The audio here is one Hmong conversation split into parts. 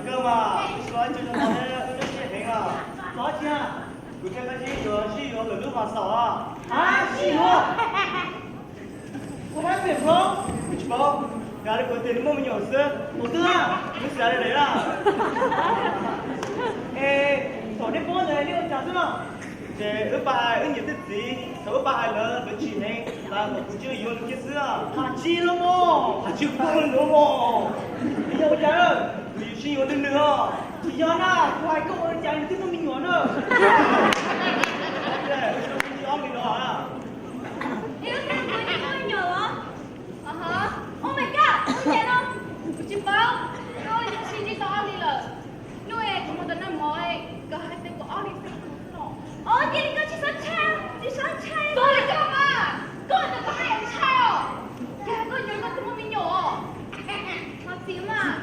Koj mas, wb tsis los ib co zoo no ne, wb nyob siab heev os. Txhob thiab, kuv thiaj qab zib yuav sib yuav lwm lub mas xaum os. Hab, sib yuav? What happened, bro? Kuv tsis paub, yog li kuv tias nws muaj me nyuam xwb. Tus twg? Nws xav li lawm na. Es thaum nej paub ntawd nej ua cas xwb no? Ces wb pab hais wb niam thiab txiv, thaum wb pab hais lawv, lawv tsim heev, lawv kom kuv cia li yuav nws kiag xwb. Hais tsis los mas, hais tsis kuv paub li ntawd mas. Yog ua cas, kuv yuav sib yuav nws nws os. Tsis yog na, kuv hais koj ua li cas nws twb muaj me nyuam na. Ob li no. Ib lub xyoo kuv twb muaj me nyuam los? Oh my god, ua li cas no? Kuv tsis paub, kuv yeej sib ntsib tau ob li lawm. Hnub es kuv mus tom naj mov, nkawd hais tias kom ob li xeeb tug xwb los. Os, cia li koj tsis txhob ntshai, tsis txhob ntshai. Koj li koj mas, koj ntawd koj haj yam ntshai os. Cas koj nco koj tus muaj me nyuam os? Thov txim mas,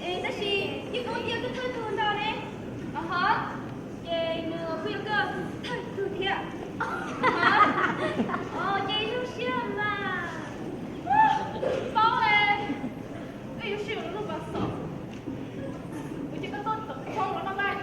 es tab sis yeej koj tias koj thawj tug ntag ne. Os, ces nws kuj yog koj thawj tug thiab. Os, ces zoo siab mas. Paub es, wb yuav sib yuav lub pas xaum. Kuv cia koj tuaj tom khoob los noj nqaij.